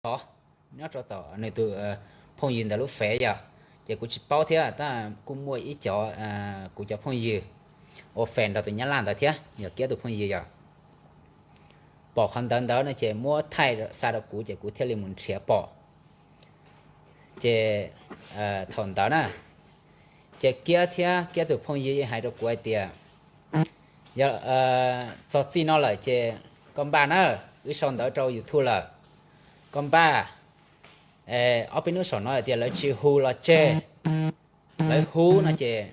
tod, nyob rau tom nws tus phooj ywg ntawd lub fev yom. Ces kuv tsis paub thiab, tab kuj muaj ib cov kuv cov phooj ywg ua fes nrog tus Nyab Laj ntawd thiab, yog Kiab tus phooj ywg yom. Pom qhov ntawv ntawd no ces muab thaij xa rau kuv ces kuv thiaj li mus nrhiav pom. Ces thaum ntawd na, ces Kiab thiab Kiab tus phooj ywg yeej hais rau kuv hais tias, yog txog txij no lawm ces koj npaj na, wb sau ntawv rau YouTube lawm, koj npaj. Ob peb hnub saum no hais tias lawv tsis hu los tseg, lawv hu no ces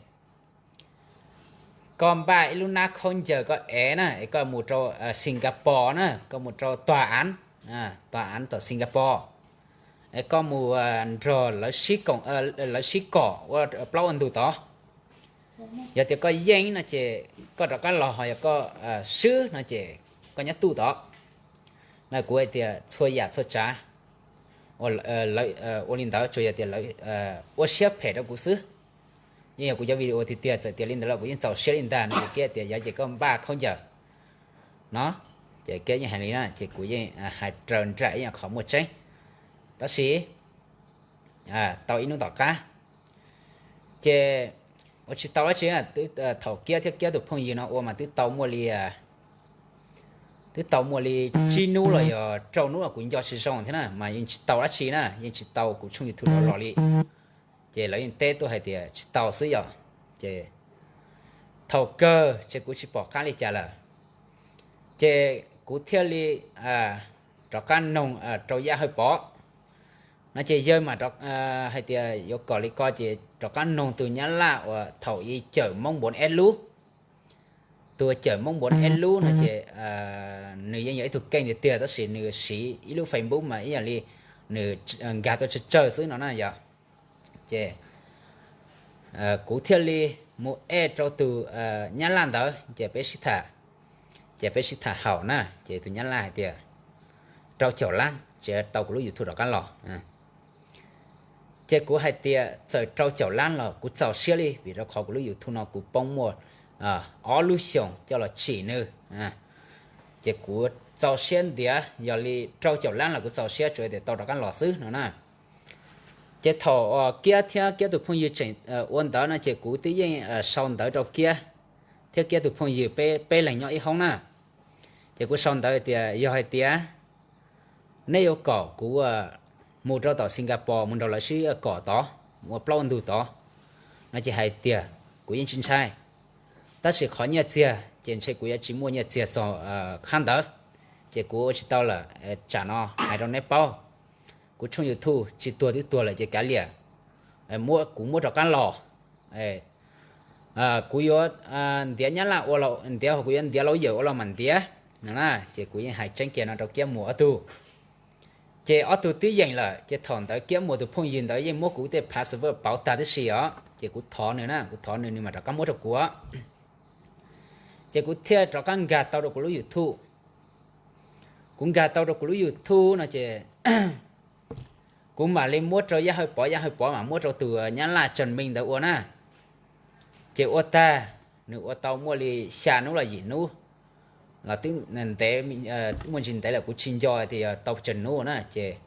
koj npaj ib lub nab khaub ncaws koj ev na, es koj mus rau Singapore na, koj mus rau tòa án, tòa án tom Singapore, es koj mus nrog lawv sib kom ua plaub ua ntug tod. Yog tias koj yeej no ces koj rov qab los, ho yog koj swb no ces koj nyob tuj tod. No kuv hais tias txhua yam txhua tsav ua li ntawd tsuas yog tias lawv ua siab phem rau kuv xwb. Yeej yog kuv cov video tiag tiag, txawm tias li ntawd los kuv yeej txaus siab li ntag no. Ces Kiab tias yog ces koj npaj khaub ncaws no. Ces Kiab yeej hais li na, ces kuv yeej hais raws nraim ib yam qhov muaj tseeb. Tab sis tau ib hnub tom qab ces ua tsis tau dab tsi, thaum Kiab thiab Kiab tus phooj ywg no ua mas twb tau muaj li, twb tau muaj li tsib hnub los yog rau hnub los kuv nco tsis zoo thiab na, mas yeej tsis tau dab tsi na, yeej tsis tau kuv tshooj YouTube rov los li. Ces lawv yeej teb tuaj hais tias tsis tau xwb yom. Ces thaum kawg ces kuv tsis pom qab li cas lawm, ces kuv thiaj li rov qab noog rau Yaj Hawj Pov no. Ces yawg mam hais tias yuav kom li ko ces rov qab noog tus Nyab Laj uas thaum i cawm Hmoob Npuav Eb Lub. Tus cawm Hmoob Npuav Eb Lub no ces nws yeej yog ib tug keej tiag tiag, tab sis nws siv ib lub Facebook mas ib yam li nws nkag tuaj tsawg tsawg xwb no na yog. Ces kuv thiaj li mus ej rau tus Nyab Laj ntawd ces peb sib tham, ces peb sib tham haum na, ces tus Nyab Laj hais tias rau caum lab ces tau kuv lub YouTube rov qab los. Ces kuv hais tias txawm rau caum lab los kuv txaus siab li, vim rau qhov kuv lub YouTube no kuv poob muaj ob lub xyoos coj los tsim nws. Ces kuv txaus siab ntiav, yog li rau caum lab los kuv txaus siab, tsuas tias tau rov qab los xwb no na. Ces thaum Kiab thiab Kiab tus phooj ywg tseem ua ntawv no ces kuv twb yeej sau ntawv rau Kiab thiab Kiab tus phooj ywg, peb peb leeg nyob ib hoob na. Ces kuv sau ntawv tias yog hais tias nej yuav kom kuv mus rau tom Singapore mus nrog lawv sib kom tod, ua plaub ua ntug tod no ces hais tias kuv yeej tsis ntshai, tab sis qhov nyiaj txiag ces ntshe kuv yuav tsis muaj nyiaj txiag txog qhab ntawd. Ces kuv ua tsis tau lawm, tsam no hais rau neb paub, kuv tshooj YouTube tsis tuag twb tuag lawm ces kav liam, kuv muab rov qab los. Kuv yuav ntiav Nyab Laj ua, ntiav, kuv yuav ntiav lau yawm ua los mam ntiav no na. Ces kuv yeej hais tseeb kiag no rau Kiab Muas ob tug. Ces ob tug twb yeem lawm, ces thaum ntawd Kiab Muas tus phooj ywg ntawd yeej muab kuv tej password pauv tag tib si os, ces kuv thov nws na, kuv thov nws nws mam rov qab muab rau kuv. Ces kuv thiaj rov qab nkag tau rau kuv lub YouTube. Kuv nkag tau rau kuv lub YouTube no ces kuv mam li muab rau Yaj Hawj Pov, Yaj Hawj Pov mam muab rau tus Nyab Laj Trần Minh ntawd ua na. Ces ua tag, nws ua tau muaj li xya hnub los yim hnub los twb ntev, muaj ntsis ntev lawm kuv tsis nco tias yog tau tsawg hnub na. Ces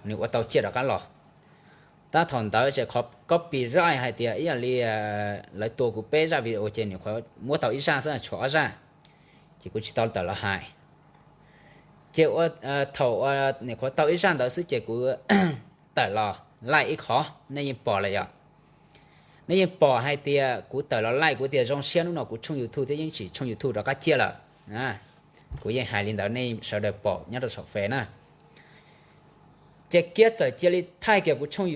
nws ua tau ciaj rov qab los. Tab thaum ntawd ces qhov copyright hais tias ib yam li lawv tua kuv peb zaj video ces nws qhuav muab tau ib zaj xwb, tshuav ob zaj, ces kuv tsis tau tawm los hais. Ces thaum nws qhuav tau ib zaj ntawd xwb ces kuv tawm los laij ib qho, nej yeej pom lawm yom. Nej yeej pom hais tias kuv tawm los laij, kuv tias zoo siab hnub no kuv tshooj YouTube thiab yeej tsim tshooj YouTube rov qab ciaj lawm. Kuv yeej hais li ntawd nej sawv daws pom nyob rau saum Face na. Ces Kiab txawm cia li thaij kiag kuv tshooj